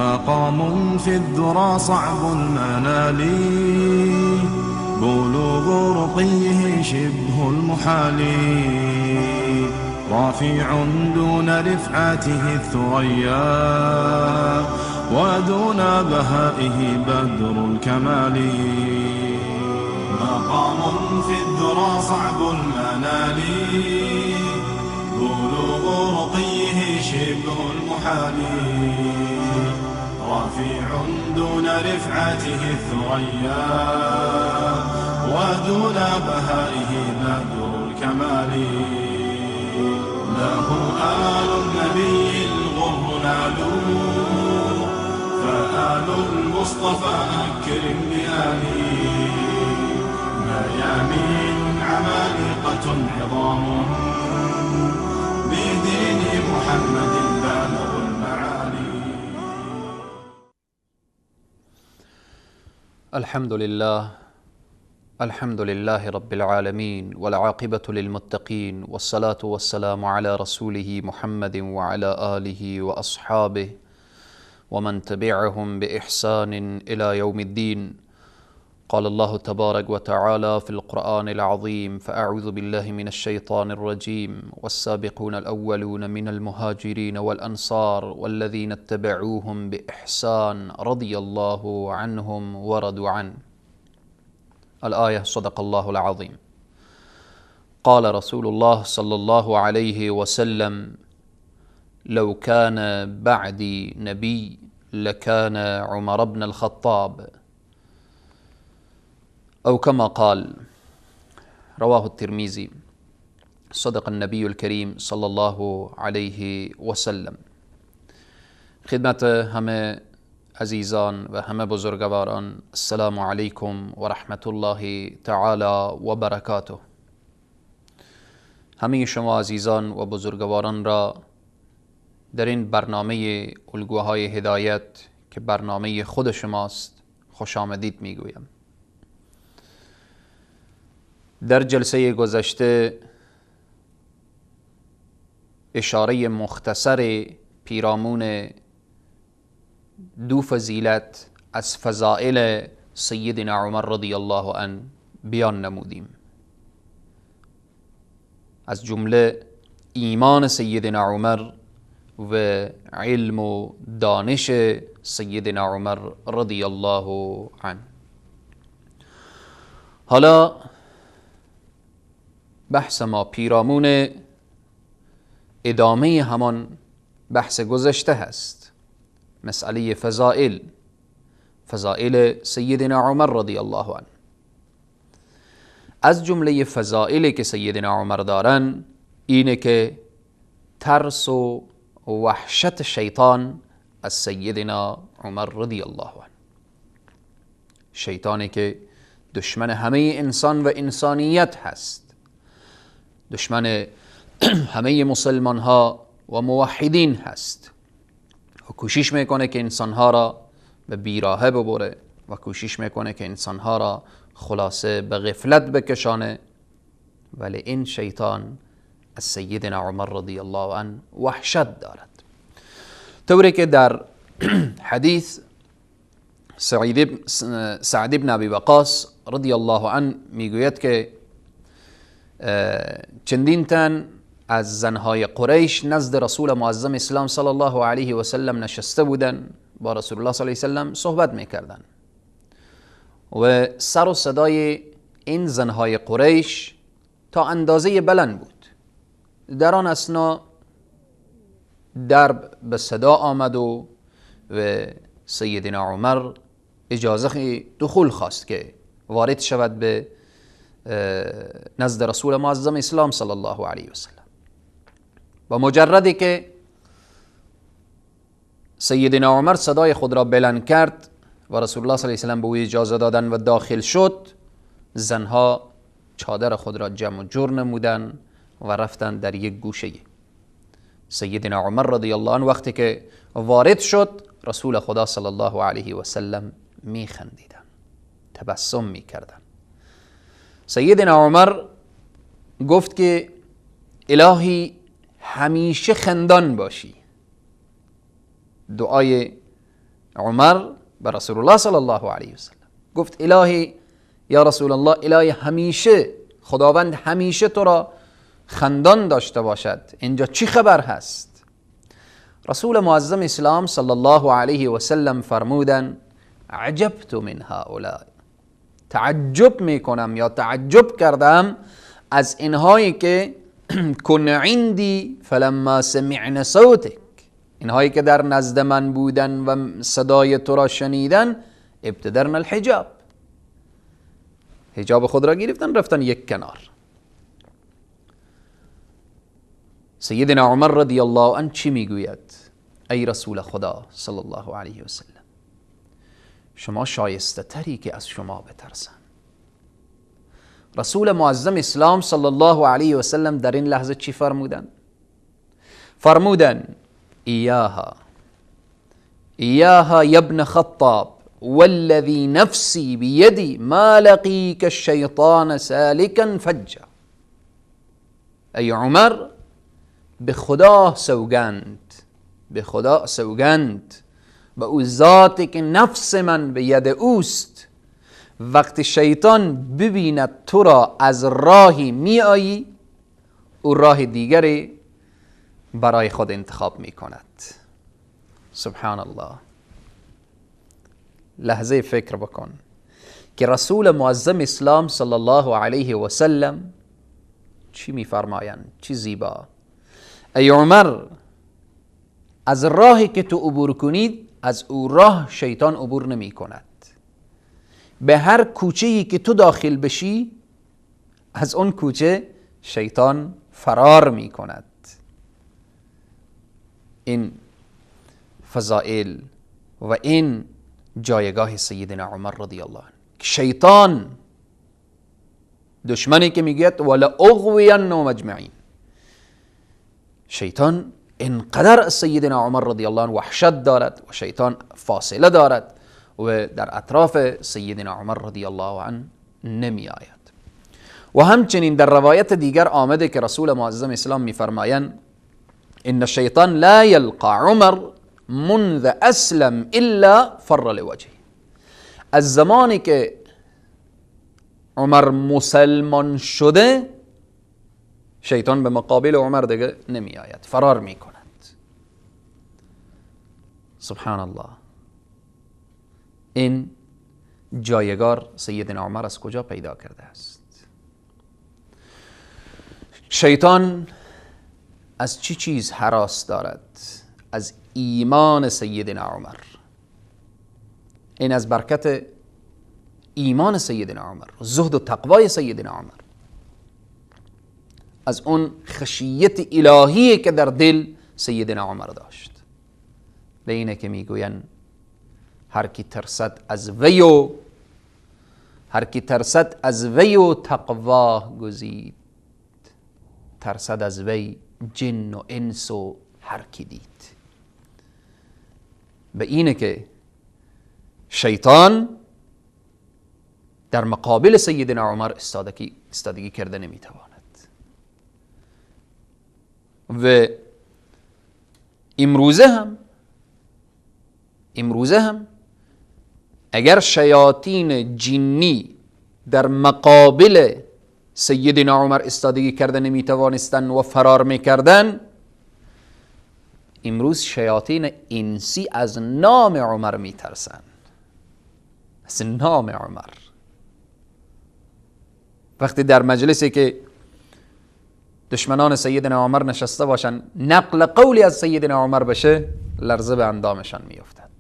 مقام في الذرى صعب المنال، بلوغ رقيه شبه المحال، رافع دون رفعته الثريا، ودون بهائه بدر الكمال. مقام في الذرى صعب المنال، بلوغ رقيه شبه المحال، رفيع دون رفعته الثريا، ودون بهائه بدر الكمال. له آل النبي الغر نالوا، فآل المصطفى أكرم بآله. ميامين عمالقة عظام، بدين محمد بالغ المعالي. الحمد لله، الحمد لله رب العالمين، والعاقبة للمتقين، والصلاة والسلام على رسوله محمد وعلى آله وأصحابه ومن تبعهم بإحسان إلى يوم الدين. قال الله تبارك وتعالى في القرآن العظيم: فأعوذ بالله من الشيطان الرجيم، والسابقون الأولون من المهاجرين والأنصار والذين اتبعوهم بإحسان رضي الله عنهم ورضوا عنه. الآية. صدق الله العظيم. قال رسول الله صلى الله عليه وسلم: لو كان بعدي نبي لكان عمر بن الخطاب، أو كما قال. رواه الترمذي. صدق النبي الكريم صلى الله علیه وسلم. خدمت همه عزیزان و همه بزرگواران، السلام علیکم و رحمت الله تعالی و برکاته. همه شما عزیزان و بزرگواران را در این برنامه الگوهای هدایت که برنامه خود شماست خوش آمدید میگویم. در جلسه گذشته اشاره مختصر پیرامون دو فضیلت از فضائل سیدنا عمر رضی الله عنه بیان نمودیم، از جمله ایمان سیدنا عمر و علم و دانش سیدنا عمر رضی الله عنه. حالا بحث ما پیرامون ادامه همان بحث گذشته هست، مسئله فضائل، فضائل سیدنا عمر رضی الله عنه. از جمله فضائلی که سیدنا عمر دارن اینه که ترس و وحشت شیطان از سیدنا عمر رضی الله عنه، شیطانی که دشمن همه انسان و انسانیت هست، دشمن همه مسلمان ها و موحدین هست و کوشش میکنه که انسان ها را به بیراهه ببره و کوشش میکنه که انسان ها را خلاصه به غفلت بکشانه، ولی این شیطان از سیدنا عمر رضی الله عنه وحشت دارد. طوری که در حدیث سعد بن ابی وقاص رضی الله عنه میگوید که چندین تن از زنهای قریش نزد رسول معظم اسلام صلی الله علیه و سلم نشسته بودند، با رسول الله صلی الله علیه و سلم صحبت میکردند و سر و صدای این زنهای قریش تا اندازه بلند بود. در آن اثنا درب به صدا آمد و سیدنا عمر اجازه دخول خواست که وارد شود به نزد رسول معظم اسلام صلی الله علیه و سلم. و مجردی که سیدنا عمر صدای خود را بلند کرد و رسول الله صلی الله علیه و سلم به او اجازه دادن و داخل شد، زنها چادر خود را جمع و جور نمودن و رفتن در یک گوشه. سیدنا عمر رضی الله عنه وقتی که وارد شد، رسول خدا صلی الله علیه و سلم میخندیدن، تبسم میکردن. سیدنا عمر گفت که الهی همیشه خندان باشی. دعای عمر به رسول الله صلی الله علیه وسلم گفت الهی یا رسول الله، الهی همیشه خداوند همیشه تو را خندان داشته باشد، اینجا چی خبر هست؟ رسول معظم اسلام صلی الله علیه و سلم فرمودن عجبت من هؤلاء، تعجب میکنم یا تعجب کردم از اینهایی که کن عندی فلما سمعن صوتک، اینهایی که در نزد من بودن و صدای تو را شنیدن، ابتدرن الحجاب، حجاب خود را گرفتن رفتن یک کنار. سیدنا عمر رضی الله عنه چی میگوید؟ ای رسول خدا صلی الله علیه و سلم، شما شایسته تری که از شما بترسن. رسول معظم اسلام صلی الله علیه و سلم در این لحظه چی فرمودن؟ فرمودن ایاها ایاها یا ابن خطاب والذی نفسی بیدی ما لقیک الشیطان سالکا فجا. ای عمر، به خدا سوگند، به خدا سوگند، به او ذاتی که نفس من به ید اوست، وقتی شیطان ببیند تو را از راهی می آیی، او راه دیگری برای خود انتخاب می کند. سبحان الله. لحظه فکر بکن که رسول معظم اسلام صلی الله علیه و سلم چی می فرمایند، چی زیبا. ای عمر، از راهی که تو عبور کنید از او راه شیطان عبور نمی کند. به هر کوچه‌ای که تو داخل بشی از اون کوچه شیطان فرار می کند. این فضائل و این جایگاه سیدنا عمر رضی الله عنه. شیطان دشمنی که میگوید ولا اغوینهم اجمعین، شیطان انقدر از سیدنا عمر رضی الله عنه وحشت دارد و شیطان فاصله دارد و در اطراف سیدنا عمر رضی الله عنه نمی آید. و همچنین در روایت دیگر آمده که رسول معظم اسلام میفرمایند ان الشیطان لا یلقى عمر منذ اسلم الا فر لوجهه. از زمانی که عمر مسلمان شده شیطان به مقابل عمر دیگه نمی آید، فرار می کند. سبحان الله. این جایگار سیدنا عمر از کجا پیدا کرده است؟ شیطان از چی چیز هراس دارد؟ از ایمان سیدنا عمر. این از برکت ایمان سیدنا عمر، زهد و تقوای سیدنا عمر، از اون خشیت الهی که در دل سیدنا عمر داشت. به اینه که میگوین هر کی ترسد از وی و هر کی ترسد از وی و تقوا گزید، ترسد از وی جن و انس و هر کی دید. به اینه که شیطان در مقابل سیدنا عمر استادگی کرده نمیتواند. و امروزه هم اگر شیاطین جنی در مقابل سیدنا عمر استادگی کرده نمیتوانستن و فرار میکردن، امروز شیاطین انسی از نام عمر میترسن، از نام عمر. وقتی در مجلسی که دشمنان سیدنا عمر نشسته باشن، نقل قولی از سیدنا عمر بشه، لرزه به اندامشان میافتد.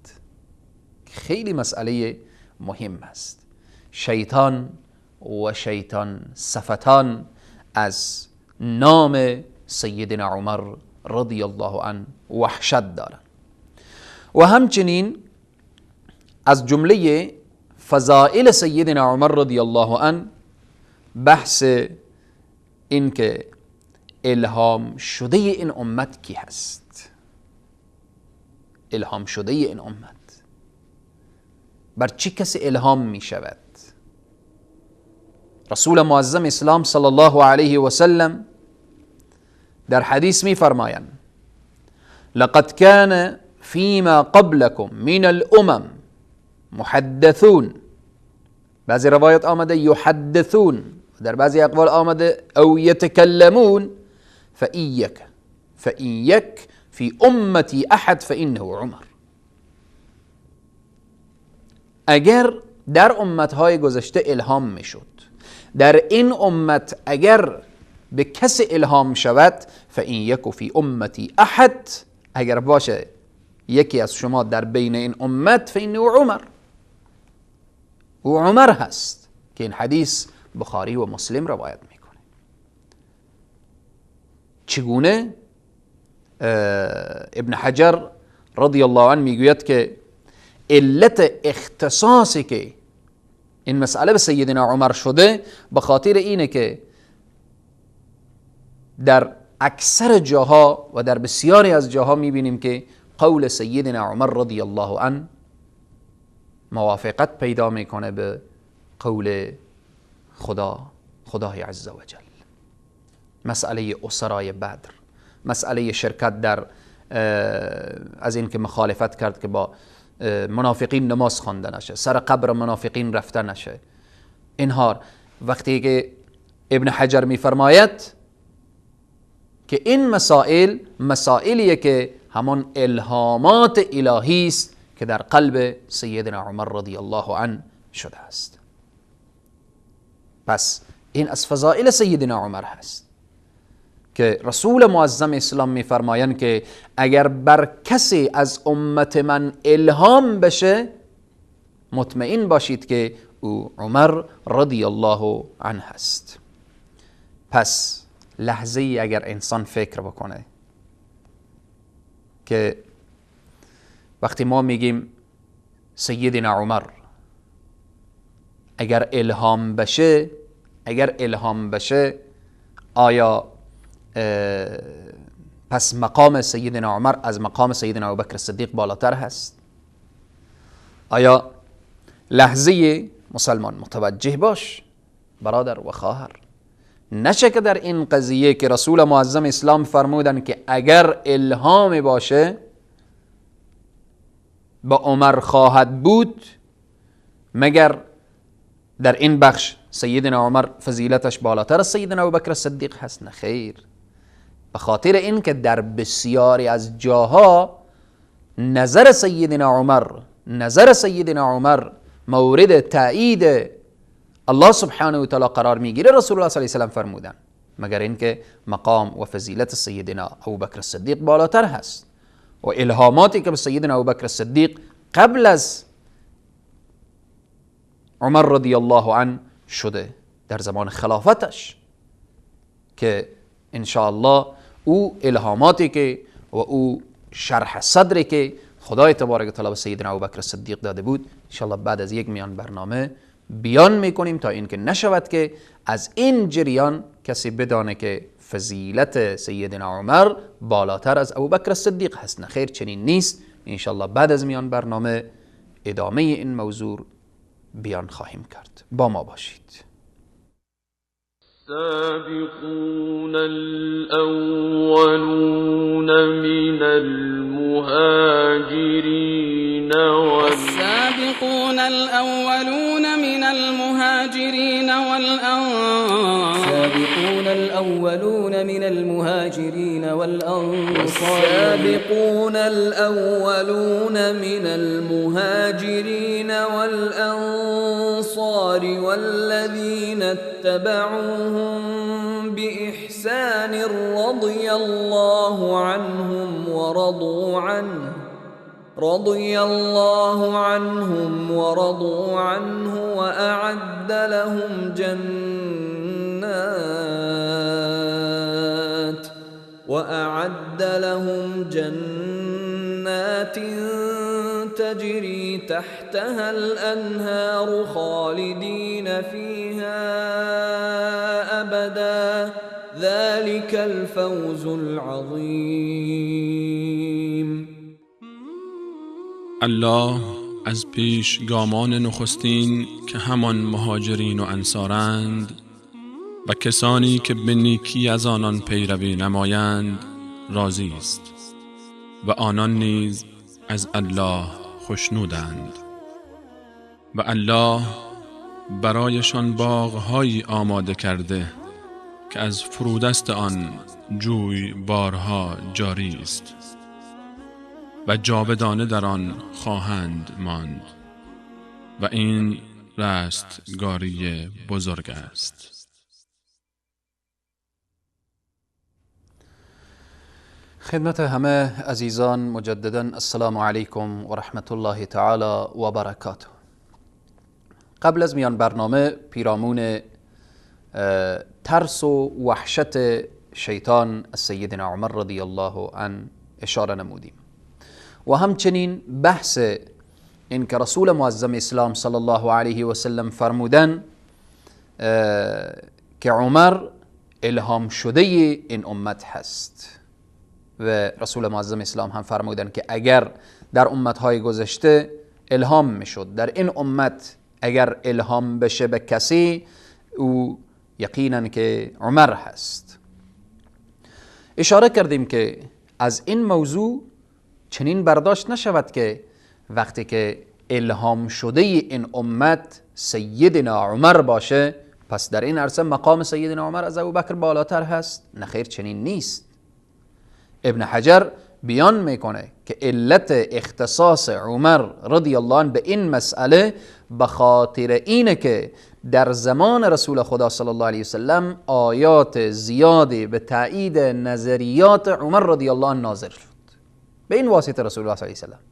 خیلی مسئله مهم است. شیطان و شیطان صفتان از نام سیدنا عمر رضی الله عنه وحشت دارند. و همچنین از جمله فضائل سیدنا عمر رضی الله عنه بحث این که الهام شده این امت کی هست؟ الهام شده این امت بر چه کسی الهام می شود؟ رسول معظم اسلام صلی الله علیه و سلم در حدیث می فرمایند لقد كان فيما قبلكم من الأمم محدثون، بعضی روایت آمده یحدثون، در بعضی اقوال آمده او یتکلمون، فإن یک فی امتی احد فإنه عمر. اگر در امتهای گذشته الهام میشد، در این امت اگر به کسی الهام شود، فإن یک فی امتی احد، اگر باشه یکی از شما در بین این امت، فإنه عمر، او عمر هست، که این حدیث بخاری و مسلم روایت میکنه. چگونه؟ ابن حجر رضی الله عنه میگوید که علت اختصاصی که این مسئله به سیدنا عمر شده به خاطر اینه که در اکثر جاها و در بسیاری از جاها میبینیم که قول سیدنا عمر رضی الله عنه موافقت پیدا میکنه به قول خدای عز وجل. مسئله اسرای بدر، مسئله شرکت در از این که مخالفت کرد که با منافقین نماز خوانده نشه، سر قبر منافقین رفته نشه، اینها وقتی که ابن حجر میفرماید که این مسائل مسائلیه که همان الهامات الهی است که در قلب سیدنا عمر رضی الله عنه شده است. پس این از فضائل سیدنا عمر هست که رسول معظم اسلام میفرمایند که اگر بر کسی از امت من الهام بشه، مطمئن باشید که او عمر رضی الله عنه هست. پس لحظه ای اگر انسان فکر بکنه که وقتی ما میگیم سیدنا عمر اگر الهام بشه، اگر الهام بشه، آیا پس مقام سیدنا عمر از مقام سیدنا ابوبکر صدیق بالاتر هست؟ آیا لحظه مسلمان متوجه باش برادر و خواهر، نشه که در این قضیه که رسول معظم اسلام فرمودن که اگر الهام باشه با عمر خواهد بود، مگر در این بخش سیدنا عمر فضیلتش بالاتر از سیدنا ابوبکر صدیق هست؟ نه خیر، به خاطر این که در بسیاری از جاها نظر سیدنا عمر مورد تایید الله سبحانه و تعالی قرار میگیره. رسول الله صلی الله علیه و سلم فرمودن، مگر اینکه مقام و فضیلت سیدنا ابوبکر صدیق بالاتر هست و الهاماتی که به سیدنا ابوبکر صدیق قبل از عمر رضی الله عنه شده در زمان خلافتش، که انشاءالله او الهاماتی که و او شرح صدری که خدای تبارک و تعالی به سیدنا ابوبکر صدیق داده بود، انشاءالله بعد از یک میان برنامه بیان میکنیم تا اینکه نشود که از این جریان کسی بدانه که فضیلت سیدنا عمر بالاتر از ابوبکر صدیق هست. نه خیر، چنین نیست. انشاءالله بعد از میان برنامه ادامه این موضوع بیان خواهیم کرد. با ما باشید. السابقون الأولون من المهاجرين والسابقون الأولون من المهاجرين والأنصار السابقون الأولون من المهاجرين والأنصار السابقون الأولون من المهاجرين والأنصار والذين اتبعوهم بإحسان رضي الله عنهم ورضوا عنه وأعد لهم جنات تجري تحتها الأنهار خالدين فيها أبدا ذلك الفوز العظيم. الله از پیش گامان نخستین که همان مهاجرین و انصارند و کسانی که به نیکی از آنان پیروی نمایند راضی است و آنان نیز از الله خوشنودند و الله برایشان باغهایی آماده کرده که از فرودست آن جوی بارها جاری است و جاودانه در آن خواهند ماند و این رستگاری بزرگ است. خدمت همه عزیزان مجددا السلام علیکم و رحمت الله تعالی و برکاته. قبل از میان برنامه پیرامون ترس و وحشت شیطان از سیدنا عمر رضی الله عنه اشاره نمودیم و همچنین بحث این که رسول معظم اسلام صلی الله علیه و سلم فرمودن که عمر الهام شده این امت هست و رسول معظم اسلام هم فرمودن که اگر در امتهای گذشته الهام میشد، در این امت اگر الهام بشه به کسی، او یقینا که عمر هست. اشاره کردیم که از این موضوع چنین برداشت نشود که وقتی که الهام شده این امت سیدنا عمر باشه، پس در این عرصه مقام سیدنا عمر از ابوبکر بالاتر هست. نه خیر، چنین نیست. ابن حجر بیان میکنه که علت اختصاص عمر رضی الله عنه به این مسئله به خاطر اینه که در زمان رسول خدا صلی الله علیه وسلم آیات زیادی به تایید نظریات عمر رضی الله عنه نازل شد، به این واسطه رسول الله صلی الله علیه وسلم.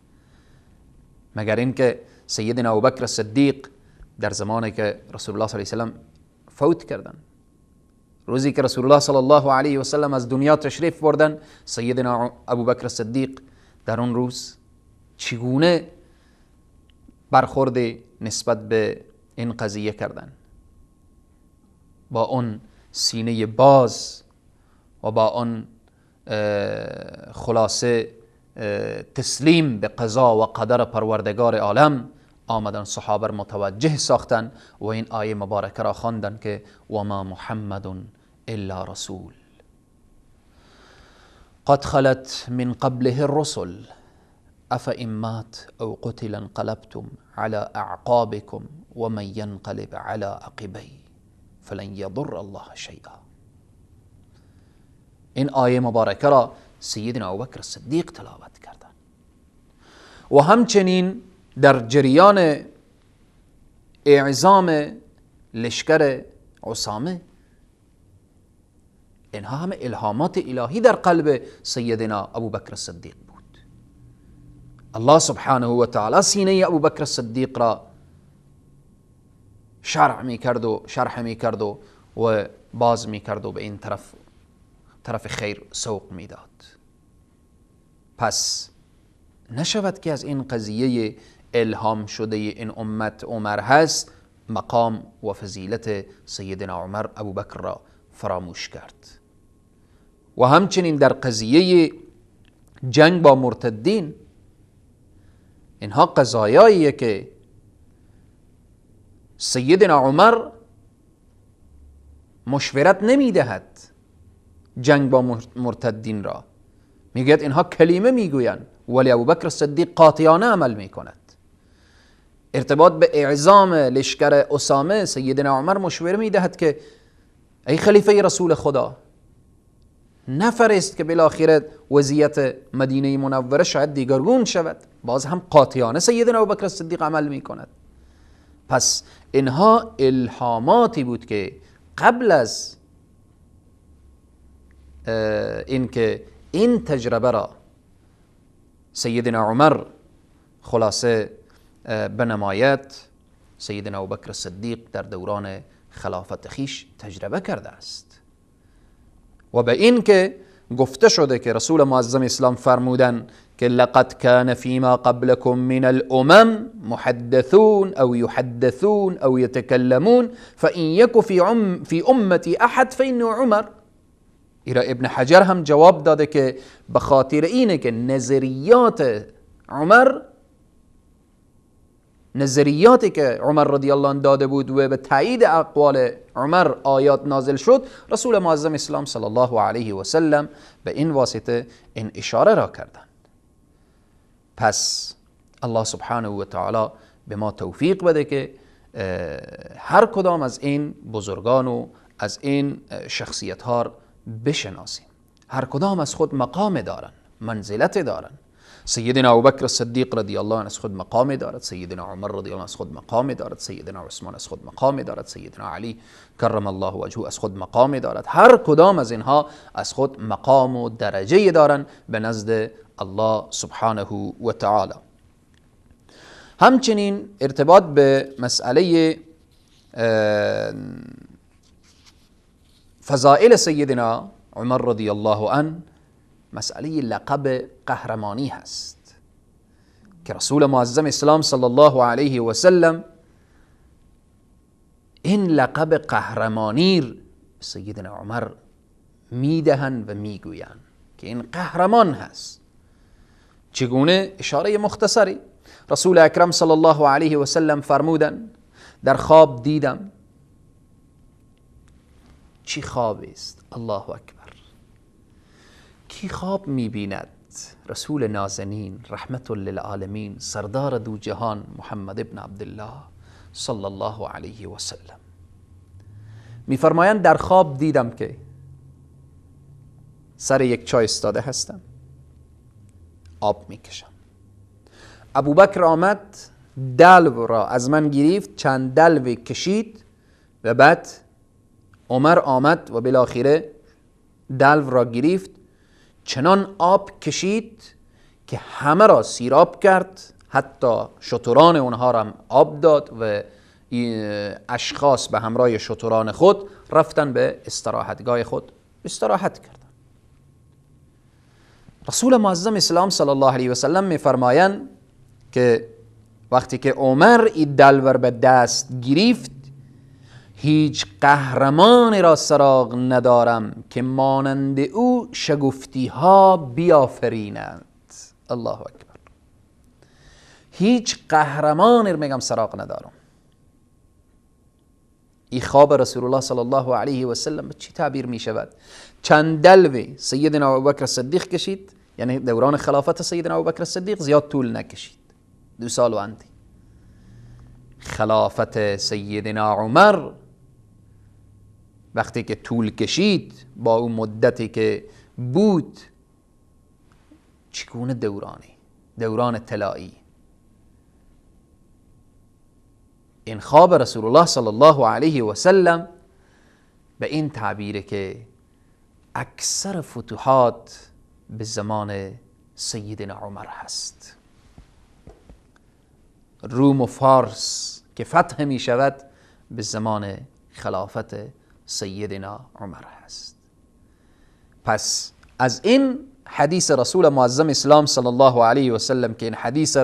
مگر اینکه سیدنا ابوبکر صدیق در زمانی که رسول الله صلی الله علیه وسلم فوت کردن، روزی که رسول الله صلی الله علیه و سلم از دنیا تشریف بردن، سیدنا ابوبکر صدیق در اون روز چگونه برخورد نسبت به این قضیه کردن؟ با اون سینه باز و با اون خلاصه تسلیم به قضا و قدر پروردگار عالم آمدن، صحابه متوجه ساختن و این آیه مبارکه را خواندن که و ما محمد الا رسول قد خلت من قبله الرسل افإن مات او قتل انقلبتم على اعقابكم ومن ينقلب على عقبيه فلن يضر الله شيئا. این آیه مبارکه را سیدنا ابوبکر صدیق تلاوت کردند. و همچنین در جریان اعزام لشکر اسامه، اینها همه الهامات الهی در قلب سیدنا ابوبکر صدیق بود. الله سبحانه و تعالی سینه ابوبکر صدیق را شرح میکرد و باز میکرد و به این طرف خیر سوق میداد. پس نشود که از این قضیه الهام شده این امت عمر هست مقام و فضیلت سیدنا عمر ابوبکر را فراموش کرد. و همچنین در قضیه جنگ با مرتدین، اینها قضایاییه که سیدنا عمر مشورت نمیدهد جنگ با مرتدین را، میگوید اینها کلمه میگویند، ولی ابوبکر صدیق قاطعانه عمل میکند. ارتباط به اعزام لشکر اسامه، سیدنا عمر مشوره میدهد که ای خلیفه رسول خدا، نفرست که بالاخره وضعیت مدینه منوره شاید دیگرگون شود. باز هم قاطعانه سیدنا ابوبکر صدیق عمل میکند. پس اینها الهاماتی بود که قبل از اینکه این تجربه را سیدنا عمر خلاصه بنماید، سیدنا ابوبکر صدیق در دوران خلافت خیش تجربه کرده است. و به این که گفته شده که رسول معظم اسلام فرمودن که لقد كان فيما قبلكم من الامم محدثون او يحدثون او يتكلمون فإن يك في امتي احد فإنه عمر. ایرا ابن حجر هم جواب داده که به خاطر اینه که نظریات عمر، نظریاتی که عمر رضی الله عنه داده بود و به تایید اقوال عمر آیات نازل شد، رسول معظم اسلام صلی الله علیه و سلم به این واسطه این اشاره را کردند. پس الله سبحانه و تعالی به ما توفیق بده که هر کدام از این بزرگان و از این شخصیت ها بشناسیم. هر کدام از خود مقام دارن، منزلت دارن. سیدنا ابوبکر صدیق رضی الله عنه از خود مقام دارد، سیدنا عمر رضی الله عنه از خود مقام دارد، سیدنا عثمان از خود مقام دارد، سیدنا علی کرم الله وجهه از خود مقام دارد. هر کدام از اینها از خود مقام و درجه دارند به نزد الله سبحانه و تعالی. همچنین ارتباط به مسئله فضائل سیدنا عمر رضی الله عنه، مسئله لقب قهرمانی هست که رسول معظم اسلام صلی الله علیه و سلم این لقب قهرمانی سیدنا عمر میدهند و میگویند که این قهرمان هست. چگونه؟ اشاره مختصری. رسول اکرم صلی الله علیه و سلم فرمودند در خواب دیدم. چی خواب است؟ الله اکبر. کی خواب میبیند؟ رسول نازنین رحمت للعالمین سردار دو جهان محمد ابن عبدالله صلی الله علیه و سلم میفرمایند در خواب دیدم که سر یک چای استاده هستم، آب میکشم. ابوبکر آمد دلو را از من گرفت، چند دلو کشید و بعد عمر آمد و بالاخره دلو را گرفت، چنان آب کشید که همه را سیراب کرد، حتی شتران اونها را هم آب داد و اشخاص به همراه شتران خود رفتن به استراحتگاه خود استراحت کردن. رسول معظم اسلام صلی الله علیه و سلم میفرمایند که وقتی که عمر این دلور به دست گرفت، هیچ قهرمان را سراغ ندارم که مانند او شگفتی ها بیافریند. الله اکبر. هیچ قهرمان را میگم سراغ ندارم. این خواب رسول الله صلی الله علیه و سلم به چی تعبیر می شود؟ چند دلوی سیدنا ابوبکر صدیق کشید، یعنی دوران خلافت سیدنا ابوبکر صدیق زیاد طول نکشید، 2 سال و اندی. خلافت سیدنا عمر وقتی که طول کشید، با اون مدتی که بود، چگونه دورانی، دوران طلایی. این خواب رسول الله صلی الله علیه و سلم به این تعبیره که اکثر فتوحات به زمان سیدنا عمر هست. روم و فارس که فتح می شود به زمان خلافت سیدنا عمر هست. پس از این حدیث رسول معظم اسلام صلی الله علیه و سلم که این حدیث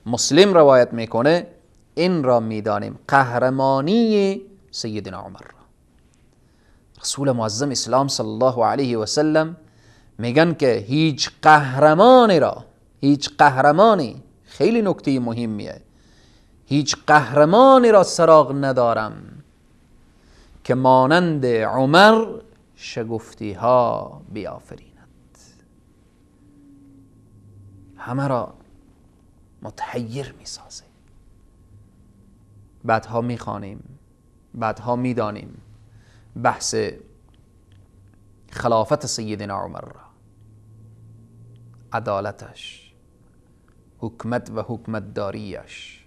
مسلم روایت میکنه، این را میدانیم قهرمانی سیدنا عمر را. رسول معظم اسلام صلی الله علیه و سلم میگن که هیچ قهرمانی را، هیچ قهرمانی، خیلی نکته مهمیه، هیچ قهرمانی را سراغ ندارم که مانند عمر شگفتی ها بیافریند. همه را متحیر میسازه. بعدها میخوانیم، بعدها میدانیم بحث خلافت سیدنا عمر را، عدالتش، حکمت و حکمتداریش،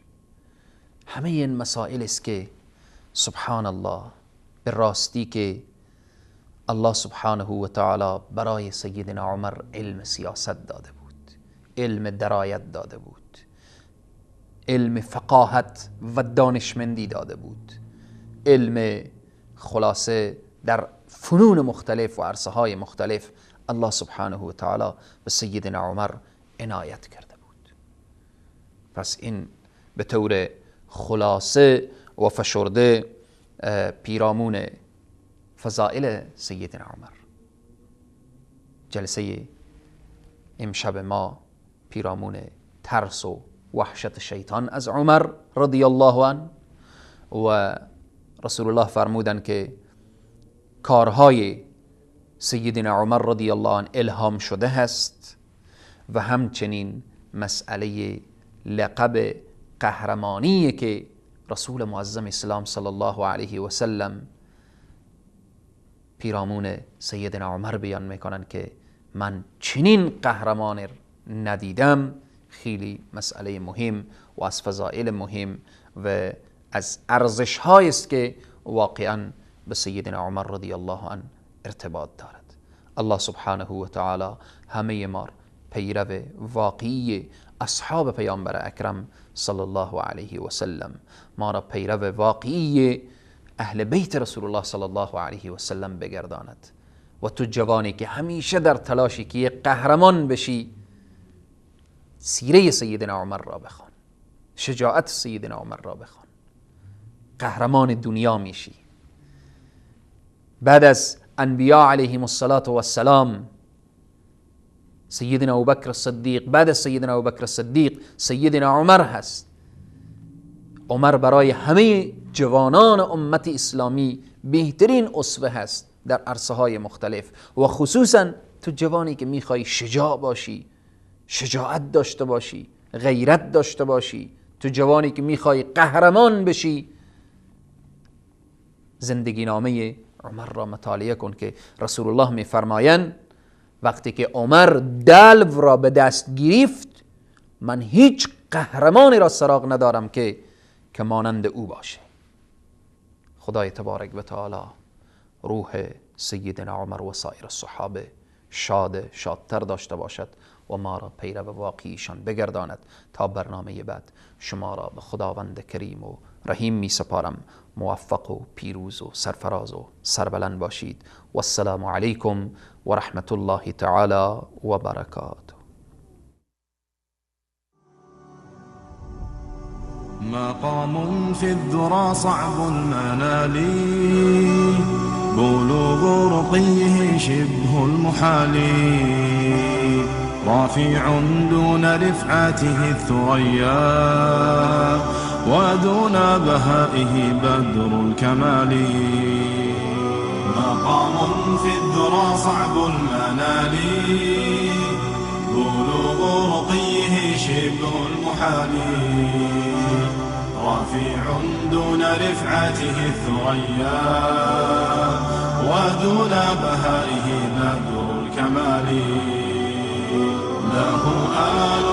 همه این مسائل است که سبحان الله، به راستی که الله سبحانه و تعالی برای سیدنا عمر علم سیاست داده بود، علم درایت داده بود، علم فقاهت و دانشمندی داده بود، علم خلاصه در فنون مختلف و عرصه های مختلف الله سبحانه و تعالی به سیدنا عمر عنایت کرده بود. پس این به طور خلاصه و فشرده پیرامون فضائل سیدنا عمر. جلسه امشب ما پیرامون ترس و وحشت شیطان از عمر رضی الله عنه، و رسول الله فرمودن که کارهای سیدنا عمر رضی الله عنه الهام شده هست و همچنین مسئله لقب قهرمانی که رسول معظم اسلام صلی الله علیه و سلم پیرامون سیدنا عمر بیان میکنن که من چنین قهرمان ندیدم، خیلی مسئله مهم و از فضائل مهم و از ارزش های است که واقعا به سیدنا عمر رضی الله عنه ارتباط دارد. الله سبحانه و تعالی همه ما پیرو واقعی اصحاب پیامبر اکرم صلی الله علیه و سلم، ما را پیرو واقعی اهل بیت رسول الله صلی الله علیه و سلم بگرداند. و تو جوانی که همیشه در تلاشی که یک قهرمان بشی، سیره سیدنا عمر را بخوان، شجاعت سیدنا عمر را بخوان، قهرمان دنیا میشی. بعد از انبیا علیهم الصلاة والسلام سیدنا ابوبکر الصدیق، بعد از سیدنا ابوبکر الصدیق سیدنا عمر هست. عمر برای همه جوانان امت اسلامی بهترین اسوه هست در عرصه های مختلف، و خصوصا تو جوانی که میخوای شجاع باشی، شجاعت داشته باشی، غیرت داشته باشی، تو جوانی که میخوای قهرمان بشی، زندگی نامه عمر را مطالعه کن که رسول الله میفرمایند وقتی که عمر دلو را به دست گرفت، من هیچ قهرمانی را سراغ ندارم که مانند او باشه. خدای تبارک و تعالی روح سیدنا عمر و سایر الصحابه شاد شادتر داشته باشد و ما را پیرو واقعیشان بگرداند. تا برنامه بعد شما را به خداوند کریم و رحیم می سپارم. موفق و پیروز و سرفراز و سربلند باشید. و السلام علیکم و رحمت الله تعالی و برکاته. مقام في الذرى صعب المنال، بلوغ رقيه شبه المحال، رافع دون رفعته الثريا، ودون بهائه بدر الكمال. مقام في الذرى صعب المنال، بلوغ رقيه شبه المحال، رفيع دون رفعته الثريا، ودون بهائه بدر الكمال. له آل